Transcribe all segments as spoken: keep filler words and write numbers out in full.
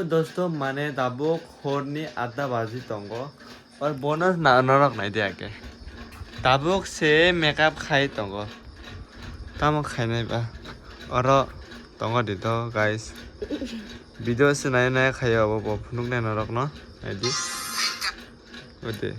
Dosto, mane tabuk horni atta baji tongo. Or bono na-, norok nai di age. Tabuk se makeup khai tongo. Tamo khainai ba? Oro tongo di to, guys. Video se nai nai khaio abo bo phunuk nai norok no. Nai di. Ode.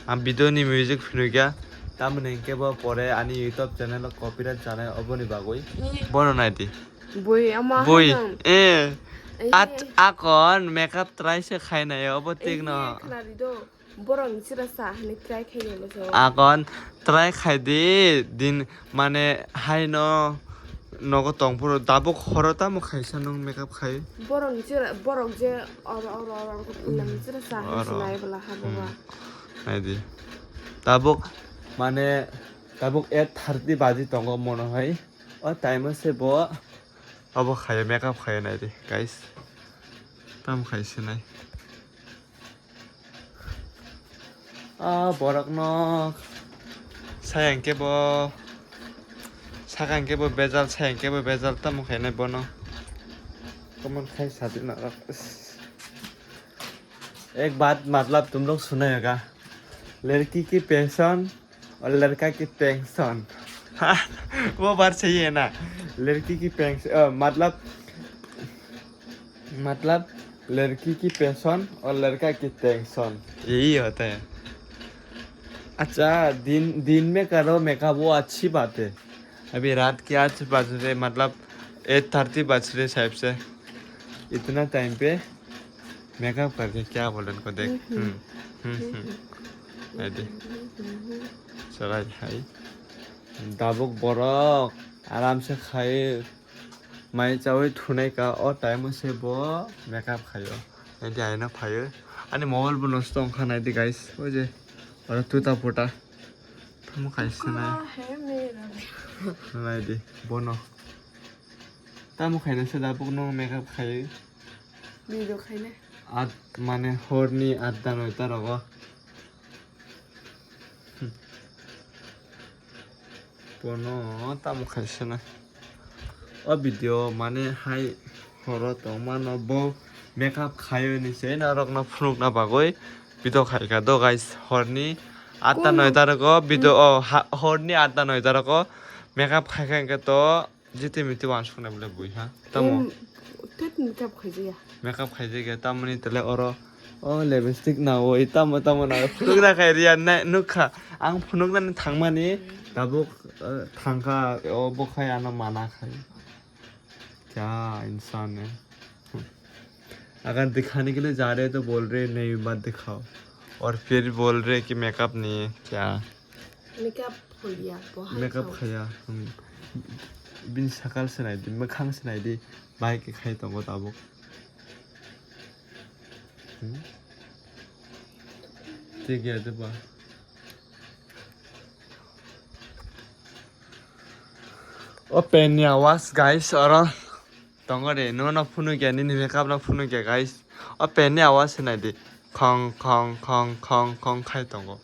Ang video ni music phunukya. Tamoni hwnkhe bo pore ani YouTube channel o copyright janai oboni bagwi. Bono nai di. Bui, ama Bui. Hanang. Eh. Eh. At-, akon makeup try se khainai obo tik no. Eh, khlari do. Borok ni chira sa hani try khainai mo so. Akon try khai di din mane haino nogo tong phuru tabuk horo tamo khaisa nung makeup khai. Borok ni chira, borok je oro, oro, oro, oro, nang chira sa hani oro. Sinai bwla ha bwla. Hmm. Nai di. Tabuk mane tabuk eight thirty baji tongo mono hai. O time o se bo obo khaio, makeup khaio nai di, guys. Tam khai se nai. Ah, borok no sayang ke bo, sakang ke bo bejal, sayang ke bo bejal, tamo khainai bono. Comment khai sadi norok. Ek baat matlab tum log suna hoga. Ladki ki pension और लड़का की टेंशन। वो बात सही है ना? लड़की की पेंशन, अ, मतलब, मतलब, लड़की की पेंशन और लड़का की टेंशन, यही होता है। अच्छा, दिन, दिन में करो मेकअप, वो अच्छी बात है। अभी रात के आठ बज रहे, मतलब, एट थर्टी बज रहे शायद से। इतना टाइम पे मेकअप करके क्या बोले उनको देख। हम्म, हम्म। हम्म, हम्म, हम्म। Ready? Chwrai hai. Dabuk borok aram se khai mai chawi thunai ka o time o se bo makeup khaio. Ready aina phaio. Ani mobile bo nosto wngkha nai di guys. Oi je oro tuta puta. Tamo khai se nai. Nai di bono. Tamo khaina se dabuk no makeup khai. Video khaina. At mane horni atta noita rogo. Bono tamo khaisana. O video mane hai horo tongmano bo makeup khayo ni se norokno phunukna bagwi video khaika do guys, horni atta noita rogo video o ha-, horni atta noita rogo makeup khaika hwnkhe to. Jiti miti wansuknai bole bui ha. Tamo. Em, tet makeup khaijaya. Makeup khaijaya, tamoni tele oro. O lipstick na o, i tamo tamo na. Phunukna khai riya na nukha. Ang phunuknani thangmani tabuk, eh, thangkha, o bo khai ano mana khai. Kya insan hai. अगर दिखाने के लिए जा रहे हैं तो बोल रहे हैं, "नहीं, मत दिखाओ।" और फिर बोल रहे हैं कि मेकअप नहीं है, क्या? Makeup khaiya, bo hai makeup khao. Khaiya, hmm. Bini sakal se nai di, mwkhang se nai di, bahai khe khai tongo tabuk. Hmm? Tei gaya de ba. O pen ni awas, guys, oro. Tongo de, nono phunukya, nini makeup no phunukya, guys. O pen ni awas se nai di. Khong, khong, khong, khong, khong khai tongo.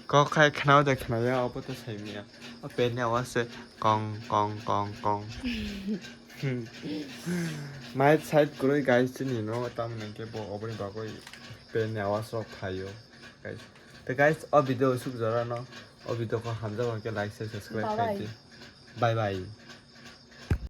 Kok khai khnao de khnaya, obo to sai manya. O pen ni awas se kong, kong, kong, kong. Mai side kwrwi, guys, chini no, tamoni hwnkhe bo oboni bagwi pen ni awas rok phaio, guys. Te guys, o video suk jora no, o video ko hamjak hwnkhe like, share, subscribe khai di. Bye bye. Bye bye.